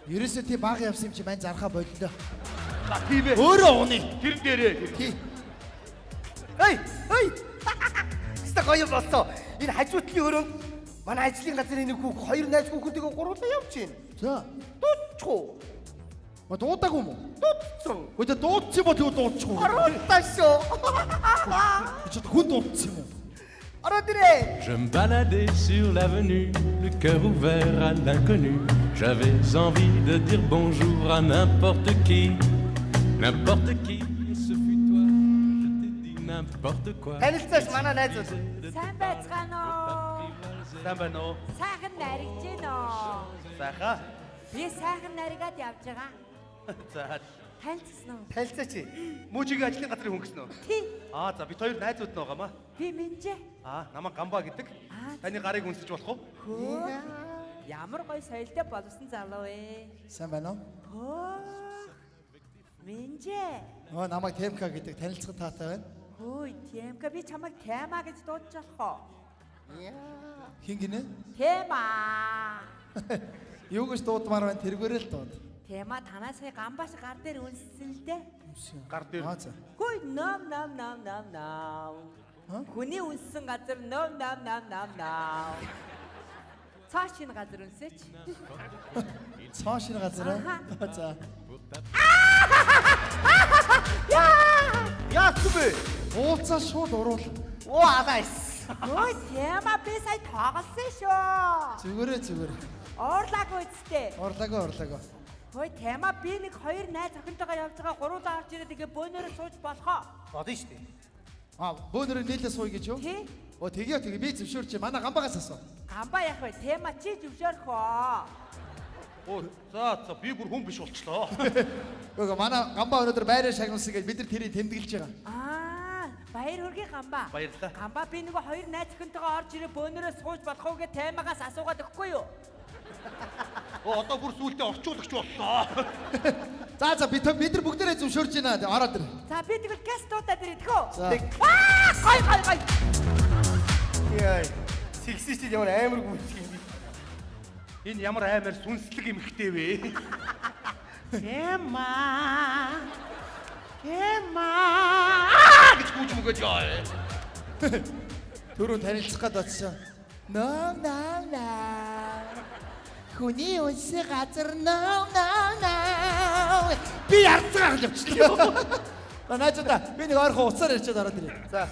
Ерөөсөө тий бага явсан юм чи мань зархаа боллоо. За тийм ээ. Өөрөө уны. Тэр дээрээ. Тий. Эй, эй. Хэвээ гоё юм болсон. Энэ хажуутлын өрөөнд манай ажлын газрын нэг хүүх хоёр найз хүүхэндээ гурлаа явж байна. За. Дуудчихв. Ма дуудаагүй юм уу? Дуудсан. Өө тэ дуудсан бол юу дуудчих уу? Оруулаа шүү. Чи хүн дуудсан юм уу? Ороод ирээ. Je me baladais sur l'avenue, le cœur ouvert à l'inconnu. J'avais envie de dire bonjour à n'importe qui, n'importe qui. Et ce fut toi, je t'ai dit n'importe quoi. Танилцаач манай найзууд. Сайн байцгаана уу? Сайн байна уу? Сайхан наригж гин үү? Сайхан. Би сайхан наригаад явж байгаа. За. Танилцсан уу? Танилцаач. Мөжигийн ажлын газрын хүн гэсэн үү? Тий. Аа за бид хоёр найзууд нь байгаамаа. Би Минжээ. Аа намайг Гамба гэдэг. Аа. Таны гарыг үнсэж болох уу? Хөө. Ямар гоё соёлтой боловсон залуу вэ? Сайн байна уу? Хөө. Минжээ. Өө намайг Темка гэдэг танилцах таатай байна. Хөөе, Темка би чамайг Тема гэж дуудаж болох уу? Хин гинэ? Тема. Юу гэж дуудмаар байна тэргээрээ л дууд. Тема танаас гамбаш гар дээр үнссэн л дээ. Гар дээр. Аа за. Хөөе, ном ном ном ном ном. Хүний үнссэн газар ном ном ном ном ном. Цааш энэ газар үнсээч. Цоо шинэ газар аа. Аха. За. Яа! Яасан бэ? Уулзаа шууд уруул. Оо алайс. Хөөе, Тема би сая тоглосон шүү. Зүгээрээ зүгээр. Уурлаагүй үсттэй. Урлаагүй урлаагүй. Хөөе, Тема би нэг хоёр найз охинтойгоо явж байгаа гуруулаа орж ирээд ингээ бөөнөрөө сууж болохоо. Бодно шүү дээ. Аа бөөнөрөө нийлээ сууя гэж юу? Тий. Оо тэгье тэгье би зөвшөөрч манай гамбагаас асуу. Гамба яах вэ? Тема чи зөвшөөрөх үү? Оо за за би бүр хүн биш болчлоо. Үгүй манай гамба өнөөдөр байраа шагнуулсан гэж бид нар тэрийг тэмдэглэж байгаа. Аа, Баяр хүргэе Гамба. Баярлалаа. Гамба би нөгөө хоёр найз охинтойгоо орж ирээ бөөнөрөө сууж болох уу гэж таймагаас асуугаад өгөхгүй юу? Оо одоо бүр сүултээ орчуулагч боллоо. За за бид нар бүгдээрээ зөвшөөрж байна. Ороод ир. За би тэгвэл газ дуудаад ирэх үү? За. Аа гой гой гой. Яа. Сэгсээ чи ямар амар гүйцэх юм бэ? Энэ ямар амар сүнслэг эмхтэй вэ? Эмма. Эмма гэж гүйж мөгөөж яа. Түрүү танилцах гээд очсон. No no no. Хүний унсан газар no no no. Би ярцгаах л явчихлаа. Наачда би нэг ойрхон уцаар ярьчаад ороод ирээ. За.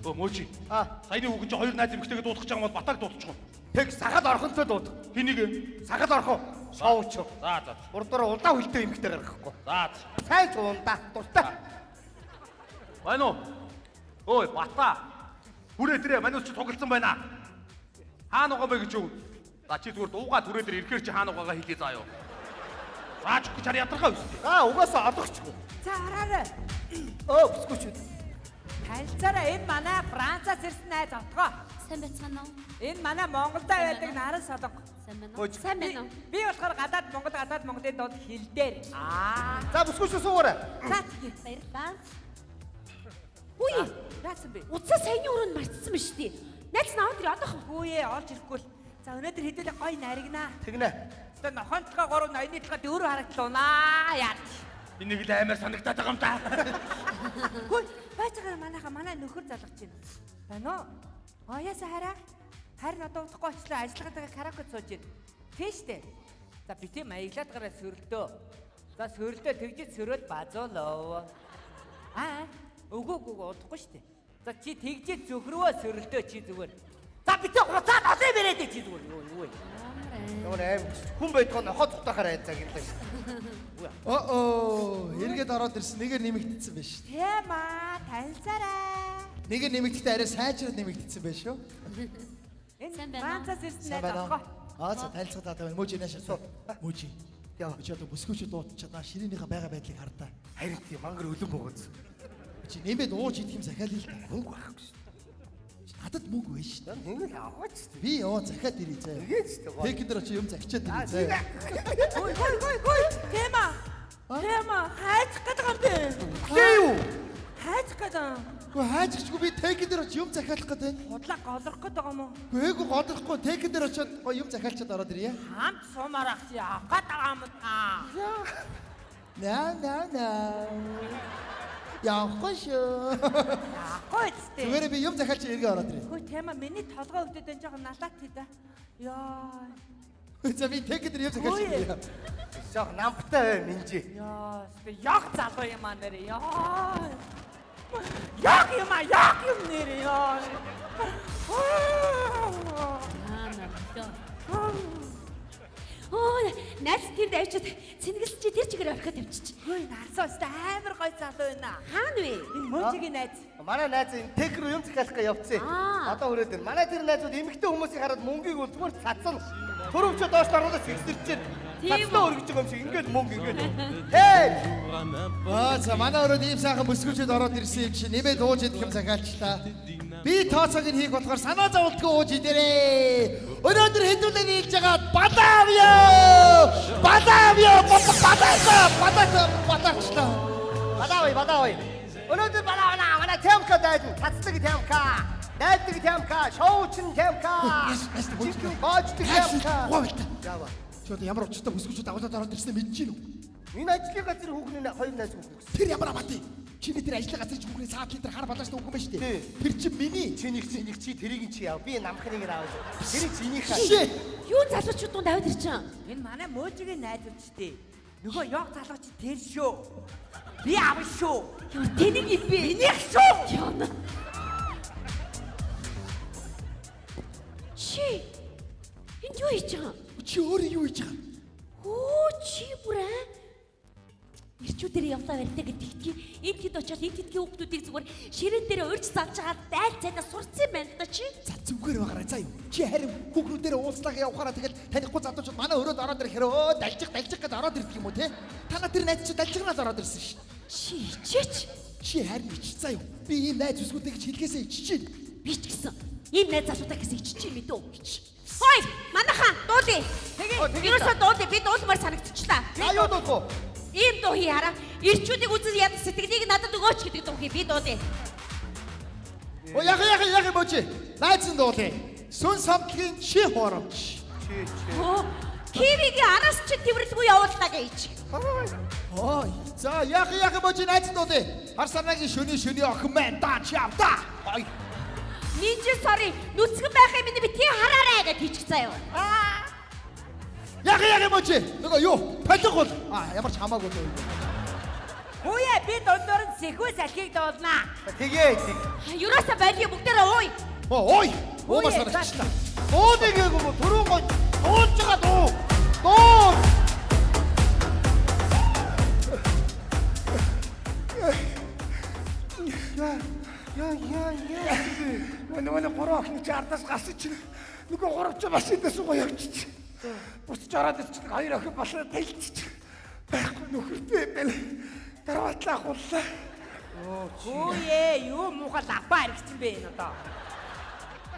Өө мөөчи. А. Саяны хүүхэн чи хоёр найз эмхтэйгээ дуудах гэж байгаа юм бол батаг дуудчих. Тэг сахал орхонтой дуудах. Хэнийг вэ? Сахал орхон. Шоуч. За за. Урдаараа улаан хөлтэй эмхтэй гаргахгүй. За. Сайн ч ундаа. Дуртай. Байна уу? Ой бата. Хүрээ дээрээ манус чи тоглолцсон байна. Хаана байгаа бэ гэж юу? За чи зүгээр дуугаа түрээ дээр ирэхээр чи хаана байгаагаа хэлье заа юу. Зааж өгч чар ядаргаа өстэй. Аа угаасаа одогчгүй. За хараарай. Өө бүсгүй ч. Танилцаарай энэ манай Францаас ирсэн найз отгоо. Сайн байцгаана уу? Энэ манай Монголд байдаг наран солонго. Сайн байна уу? Сайн байна уу? Би болохоор гадаад Монгол гадаад Монголын дунд хил дээр. Аа. За бүсгүй ч суугаарай. За тэгье. Баярлалаа. Үгүй. Яасан бэ? Утсаа саяны өрөөнд мартсан ба шүү дээ. Найз нь аваад ирээ одоохон. Хүүе олж ирэхгүй л. За өнөөдөр хэдүүлээ гой наригнаа. Тэгнэ. Одоо нохон толгой 3 ноёны толгой 4 харагдлуунаа. Яа. Энийг л амар санагдаад байгаа юм да. Хөөе, байж байгаа манайха манай нөхөр залгаж байна. Байна уу? Аа яасан хараа? Харин одоо удахгүй очлоо ажиллагаатайгаа караоке сууж байна. Тийм штэ. За би тийм маяглаад гараа сөрөлдөө. За сөрөлдөө тэгжиж сөрөөд базуулав. Аа үгүй үгүй удахгүй штэ. За чи тэгжиж зөвхөрвөө сөрөлдөө чи зүгээр. За би тийм хуцаад олон юм яриад чи зүгээр. Юу юу. Ямар аим хүн байдгаа нохоо цутахаар айд загирлаа шүү. Оо эргээд ороод ирсэн. Нэгээр нэмэгдсэн байж шүү. Тийм аа танилцаарай. Нэгээр нэмэгдэхдээ арай сайжраад нэмэгдсэн байж шүү. Энэ Сайн байна уу? Францаас ирсэн Сайн найз байна уу? отгоо. Аа за танилцах таатай байна. Мөжи наашаа. Мөжи. Яа. Би чи одоо бүсгүйчүүд дуудчихад наа ширээнийхээ байгаа байдлыг хардаа. Харин тийм мангар өлөн богоц. Чи нэмээд ууж идэх юм захиалъя л та. Мөнгө байхгүй шүү. Чи надад мөнгө байна шүү дээ. Нэг л аваач. Би яваа захиад ирээ заяа. Тэгээд ч тийм. Тэкэн дээр очиж юм захичаад ирээ заяа. Хөөе хөөе хөөе хөөе. Тема. Тема хайчих гээд байгаа юм бэ? Гэлээ юу? Хайчих гээд байгаа. Гэхдээ хайчихгүй би тэкэн дээр очиж юм захиалах гээд байна. Худлаа голрох гээд байгаа юм уу? Үгүй ээгүй голрохгүй тэкэн дээр очиод гоё юм захиалчаад ороод ирье. Хамт сумаар ах чи авах гээд байгаа юм та. На на на. Явахгүй шүү. Авахгүй үстэй. Зүгээр би юм захиалч эргээ ороод ирье. Хөөе тема миний толгой өвдөд энэ жоохон налаат тий да. Яа. За би тэкэн дээр юм захиалч ирье. Жоох намптай бай минжи. Яа, өстэй яг залуу юм аа нэрээ. Яа. Яг юм аа, яг юм нэрээ. Яа. Аа намдаа. Оо, найз тэнд авчиад цэнгэлс чи тэр чигээр орхиод тавьчих. Хөөе, нарсаа өстэй амар гой залуу байна. Хаана вэ? Энэ мөжигийн найз. Манай найз энэ тех рүү юм захиалах гэж явцсан. Аа. Одоо хүрээд байна. Манай тэр найзууд эмэгтэй хүмүүсийг хараад мөнгийг бол зүгээр цацна. Төрөвчөө доош оруулаад сэгсэрч чинь. Тийм үү? Цацлаа өргөж байгаа юм шиг ингээд мөнгө ингээд. Хей! Аа за манай өрөөнд ийм сайхан бүсгүүчүүд ороод ирсэн юм чи нэмээд ууж идэх юм захиалчлаа. Би тооцоог нь хийх болохоор санаа зовлтгүй ууж идэрээ. Өнөөдөр хэдүүлээ нийлж байгаа балаавё! Балаавё! Балаавё! Балаавё! Балаачлаа. Балаавай, балаавай. Өнөөдөр балаавна. Манай темка дайдна. Цацдаг темка. Найддаг темка, шоучин темка. Жинхэнэ гоождаг темка. Гуйлта. Яава. Чи одоо ямар учиртай бүсгүүчүүд агуулаад ороод ирснээ мэдэж гин үү? Энэ ажлын газрын хүүхний хоёр найз хүүхэн гэсэн. Тэр ямар амаатай? Чиний тэр ажлын газрын хүүхний саад литр хар балааштай хүүхэн байж Тий. тээ. Тэр чинь миний. Чинийх чинийх чи тэрийг чи яав. Би намхныг нь аав. Тэрийг чинийхээ. Шээ. Юу залуучууд дунд аваад ирчин? Энэ манай мөжигийн найз үчтэй. Нөгөө яг залуу чи тэр шүү. Би авна шүү. Юу тэнийг юм бэ? Минийх шүү. Яна. Чи энд юу хийж байгаа юм? Чи өөрөө юу хийж байгаа? Хөө чи бүр аа? Ирчүүдээр явлаа барьтай гэдэг тэгтгий. Энд тэд очиод энд тэдгийн хүүхдүүдийг зүгээр ширээн дээр урьж залж байгаа айл цайдаа сурцсан юм байна л да чи. За зүгээр байгаарай заа юу. Чи харин хүүхнүүдээр уулзлаа явахаараа тэгэл танихгүй залуучууд манай өрөөнд ороод ирэхээр өө далжих далжих гэж ороод ирдэг юм уу те? Та нар тэр найз чи далжигнаас ороод ирсэн шин. Чи ичээч. Чи харин ич заа юу. Би ийм найз үсгүүдээ гэж хэлгээсээ ичиж чинь. Би ч гэсэн ийм найз залуудаа гэсэн ичиж чинь мэдүү. Хой, манайхан дуулъя. Тэгээ. Ерөөсөө дуулъя. Би дуулмаар санагдчихлаа. За юу дуудах вэ? Ийм дуу хий хараа. Ирчүүдийг үзэн яд сэтгэлийг надад өгөөч гэдэг дуу хий. Би дуулъя. Оо яг яг яг бочи. Найз нь дуулъя. Сүн самтлагийн чи хоромч. Чи чи. Өө, Кивигийн араас чи тэрвэрлгүй явууллаа гэж. Ой, за яг яг бочи найз нь дуулъя. Хар санаагийн шөний шөний охин маань даа чав да. Ой. Нинжин sorry нүцгэн байхын минь битгий хараарай гэж хийчих заяа. Яг яг бочи. Нөгөө юу? Полиг бол. А ямар ч хамаагүй дөө. Хүүе би дундуур нь сэхүү салхийг дуулнаа. Тэгээ тэг. Ерөөсөө болио бүгдээрээ ууй. Оо ой. Уумар Үе, санагдчихлаа. Дуудыг гээгүй мө түрүүн гой дуулж байгаа дуу. Дуу. Яа яа яа. Манай манай гурван охин чи ардаас гарсан чинь нөгөө гурав чи машиндаа суугаа явчих. Буцаж ороод ирчих хоёр охин болоо тайлчих. Байхгүй нөхөртэй юм байна. Карватлаа ахууллаа. Хүүе юу муухай лапа аригчин бэ энэ одоо.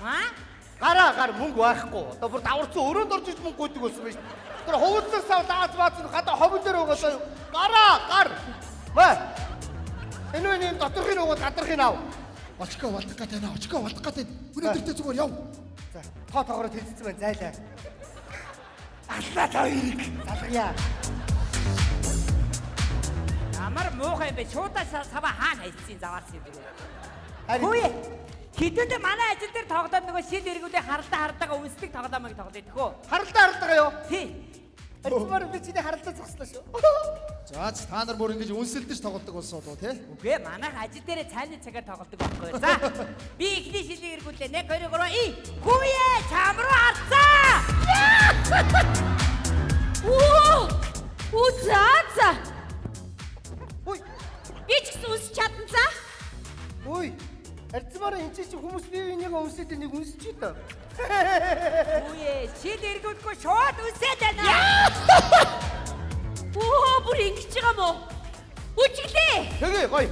Аа? Гараа гар мөнгө байхгүй. Одоо бүр даварцсан өрөөнд орж иж мөнгө гүйдэг болсон байж. Тэр хувцас сав лааз бааз нь гадаа ховн дээр байгаа сая. Гараа гар. Мэ. Энэ үний доторхын угаад гадархын ав. Очко болдох гэдэг нэ. Очко болдох гэдэг. Өнөөдөртөө зүгээр яв. За тоо тоогоор тэлцсэн байна зайлаа. Аллаа та хоёрыг. Залгая. Ямар муухай юм бэ? Шуудаа саваа хаана хайцсан заваарсан юм бэ? Харин Хүүе хідүүдээ манай ажил дээр тоглоод нөгөө шил эргүүлээ харалтаа хартаагаа үнсдэг тоглоомыг тоглоё тэхүү. харалтаа харалтаа юу? Тий. Арцмаар би чиний харалтаа зогслоо шүү. За та нар бүр ингэж үнсэлдэж тоглодог болсон уу те? Үгүй ээ, манайх ажил дээрээ цайны цагаар тоглодог байхгүй. За би эхний шилийг эргүүлээ. 1 2 3 и. Хүүе чам руу харцаа. Үу! Үу за за. Үй. Би ч гэсэн үнсч чадна за. Үй. Арцмаар энэ чинь хүмүүс бие биенийгээ үнсээд нэг үнсэж дээ. Хүүе шил эргүүлэхгүй шууд үнсээд байна. Үу бүр ингэж байгаа мó? Үжиглээ. Тэгээ гоё.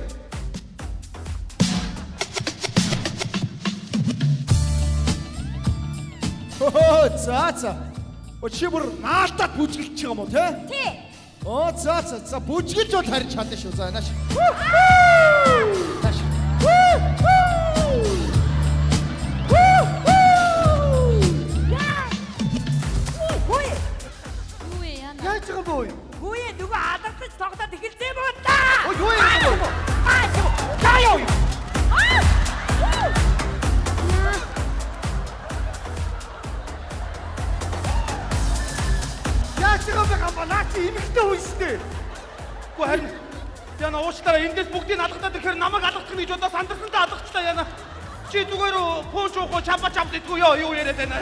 Хөө за за. О чи бүр наалтаад бүжгэлж байгаа юм уу те? Тий. Оо за за за бүжгэлж бол харин чадна шүү. За нааш. Нааш. Хүүе Юу вэ яана? Яаж байгаа юм бэ? хүүе нөгөө алгадаж тоглоод эхэлсэн юм уу та? Ой юу юм бэ? Аа за яа. Яаж байгаа юм бэ гамба наа чи эмэгтэй хүн шүү дээ. Үгүй харин яна уучлаарай эндээс бүгдийг алгадаад ирэхээр намайг алгадах гэж бодоо сандарсантай алгачлаа яна. Чи зүгээр пуунч уух уу чампа чамп идэггүй ёо юу яриад байна.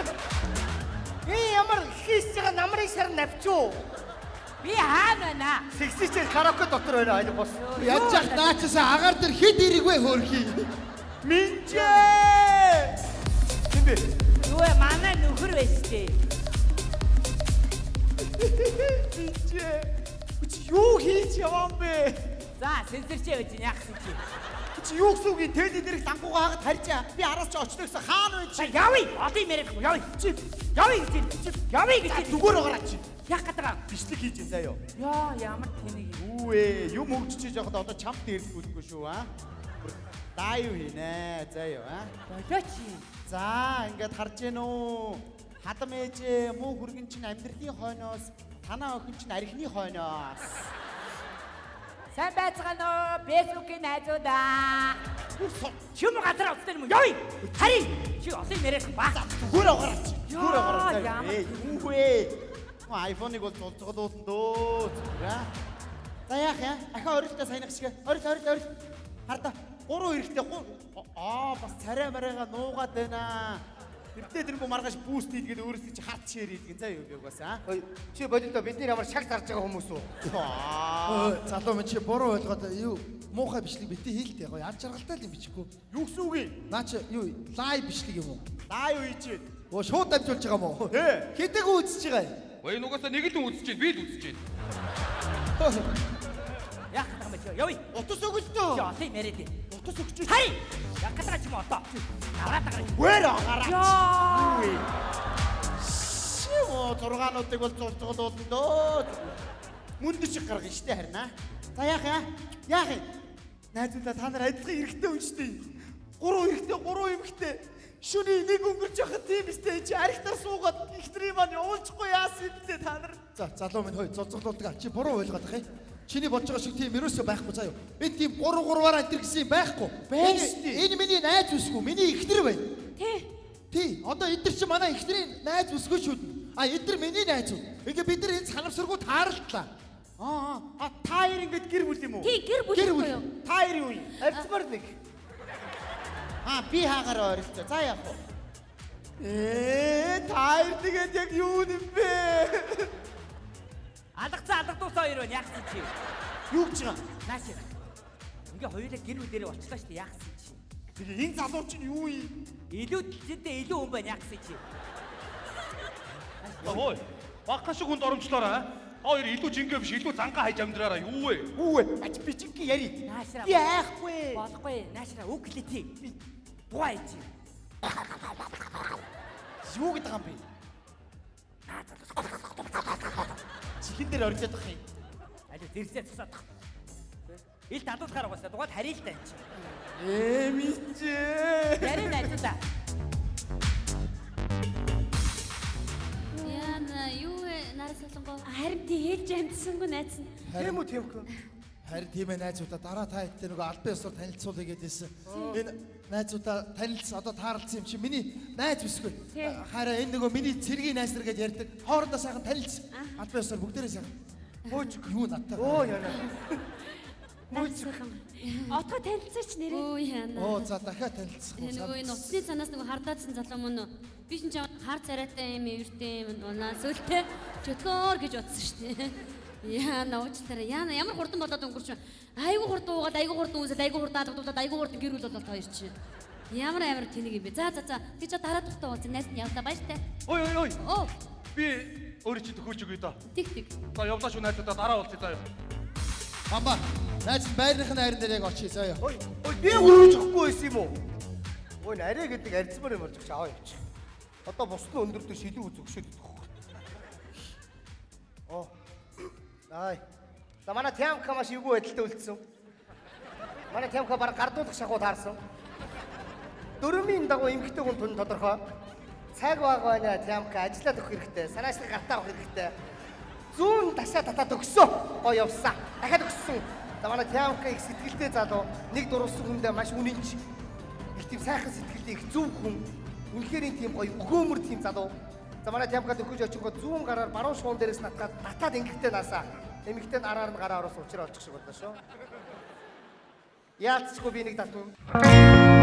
Энэ ямар хийсэж байгаа намрын шар навчуу. Би хаана байна? Сэгсэж караоке дотор байна аль бос. Яаж яах наачасаа агаар дээр хэд ирэгвэ хөөрхий. Минжээ. Хин бэ? Юу вэ манай нөхөр байж тээ. Минжээ. Чи юу хийж яваа юм бэ? За сэнсэрчээ байж яах юм чи? Чи юу гэсэн үг юм? Тэд дээрх лангуугаа хагад харьжаа. Би араас чи очлоо гэсэн хаана вэ За чи? явъя. Одоо юм яриад явъя. Чи Явъя гэж байна. Явъя гэж байна. зүгээр байгаарай чи. Яах гэдэг юм? Бичлэг хийж ин заяо. Яа ямар тэнэг юм. Үгүй юм хөгжиж явахад одоо чамд дээрлэхгүй шүү аа. Лайв хийнэ заяо аа. Болооч юм. За ингээд харж гин үү? Хадам ээжээ муу хүргэн чинь амьдралын хойноос танаа охин чинь архины хойноос. Сайн байцгаана уу? Facebook-ийн найзуудаа. Чим газар авсан юм уу? Явъя. Харин чи олон юм яриад ба. Зүгээр аваарай чи. Зүгээр аваарай. Яа, ямар Ээ, юу вэ? iPhone-ыг бол зулцгалуулсан дөө. Зүгээр аа. За яах юм? Ахаа орилтоо саяных шиг. Орил орил орил. Хардаа. Гурван эрэхтэй аа бас царай марайгаа нуугаад байна. Тэрдээ тэрнгүү маргааш буст хийдгээд өөрөөсөө чи харт шеэр хийдгэн заа юу гэв бас аа. Ой, чи болилдоо бид нар ямар шаг зарж байгаа хүмүүс үү? Аа. Залуу минь чи буруу ойлгоод юу муухай бичлэг битгий хийлтэй гоё ар жаргалтай л юм бичихгүй. Юу гэсэн үг юм? Наа чи юу лайв бичлэг юм уу? Лайв хийж. Оо шууд дамжуулж байгаа юм уу? Тий. Хэдэг үзэж байгаа юм? Ой нугасаа нэг л хүн үзэж байна би л үзэж байна. Яах гэдэг юм бэ? Явъя. Утас өгөлтөө. Чи олон юм яриад. Утас өгч. Хай. Ягтаа ч юм одоо. Аваад гараа. Вэр гараа. Яа. Юу вэ? Шив зургаануудыг бол зурцгалуулна дөө. Мөндө шиг гаргана штэ харин аа. За яах яа? Яах юм? Найзуудаа та нар адилхан эрэгтэй хүн штэ. Гурван эрэгтэй, гурван эмэгтэй. Шүний нэг өнгөрч явахад тийм өстэй чи архитаар суугаад эхнэрийн маань явуулчихгүй яасан юм бэ та нар? За залуу минь хөөе золзоглуулдаг. Чи буруу ойлгоод ах юм. Чиний бодож байгаа шиг тийм ерөөсөө байхгүй заа юу. Энэ тийм 3 3-аар амтэр гэсэн юм байхгүй. Байна шүү дээ. Энэ миний найз бүсгүй, миний эхнэр байна. Тий. Тий. Одоо эдгээр чи манай эхнэрийн найз бүсгүй шүү дээ. А эдгээр миний найзууд. Ингээ бид нар энэ санамсаргүй тааралдлаа. Аа аа та хоёр ингээд гэр бүл юм уу? Тий, гэр бүл Гэр юу бүл. юу? Та хоёр юу юм? Арцмар нэг. Аа би хаагаар ойролцоо. За яах вэ? Та хоёр тэгээд яг юу юм бэ? Алгацсан алгадуулсан хоёр байна. Яах юм чи? Юу гэж байгаа? Нааш. Ингээ хоёулаа гэр бүлэрээ болчлоо шүү дээ. Яах юм чи? Тэгээ энэ залуу чинь юу юм? Илүү зэнтэй илүү хүн байна. Яах юм чи? Хөөе. Багхан шиг хүнд оромжлоорой. Та хоёр илүү жингээ биш, илүү зангаа хайж амьдраараа юу вэ? Юу вэ? Ач бичинг яри. Наашраа. Би айхгүй. Болохгүй. Наашраа үг хэлээ. Дугаа чи. Юу гэдэг юм бэ? Чихэн дээр орж ядах юм. Аль зэрсээ цусаад. Ил татуулахаар угаасаа дугаад харъя л та энэ чи. Мичээ. Яриа найзуудаа. Яна юу вэ? Нарас солонгоо. Харин тий хэлж амжсангүй найз нь. Тийм үү тийм үү? Харин тийм ээ найзуудаа дараа та хэдтэй нөгөө албан ёсоор танилцуулъя гэдээсэн. Энэ найзуудаа танилцсан одоо таарлцсан юм чи миний найз бүсгүй. Тий. Хараа энэ нөгөө миний цэргийн найз нар гэж ярьдаг. Хоорондоо сайхан танилцсан. Албан ёсоор бүгдээрээ сайхан. Хөөч юу надтай. Оо яна. Найзхан. Отгоо танилцаач нэрээ. Өө яна. Оо за дахиад танилцах уу? Нөгөө энэ утасны цанаас нөгөө хардаадсан залуу мөн үү? Би чинь чам хар царайтай юм эвэртэй юм унаа сөлтэй чөтгөр гэж бодсон шүү дээ. Яна уучлаарай. Яна ямар хурдан болоод өнгөрч. Айгу хурдан уугаад, айгу хурдан үнсэл, айгу хурдан алгадуулаад, айгу хурдан гэр бүл болоод хоёр чинь. Ямар амар тэнэг юм бэ? За за за. Тэг чи дараа дахь уулзсан найз нь явлаа баяртай. Ой ой ой. Оо, Би өөрөө чи төхөөж өгье доо. тэг тэг. За явлаа шүү найзуудаа дараа уулзъя заа юу. Бамба. Найз нь байрных нь найран дээр яг очие заа юу. Ой, ой би өрөөж өгөхгүй байсан юм уу? Ой, арай гэдэг арцмар юм болж аваа явчих. Одоо бус нь өндөр дөш илүү үзэгшээд идэх. Оо. Ай. За манай Тямка маш эвгүй байдалтай үлдсэн. Манай Тямка баг гардуулах шахуу таарсан. Дөрмийн дагуу эмгтэй хүн тун тодорхой. Цаг баг байна Тямка ажиллаад өгөх хэрэгтэй. Санаачлаг гартаа авах хэрэгтэй. Зүүн ташаа татаад өгсөн. Гоё явсан. Дахиад өгсөн. За манай Тямка их сэтгэлтэй залуу. Нэг дурлсан хүндээ маш үнэнч. Их тийм сайхан сэтгэлтэй их зөв хүн. Үнэхээр тийм гоё өгөөмөр тийм залуу. За манай Тямка дөхөж очихгоо зүүн гараар баруун шуун дээрээс натгаад татаад ингэхтэй наасаа. Эмэгтэй нь араар нь гараа ороос учраа олчих шиг боллоо шүү. Яалтчгүй би нэг татна.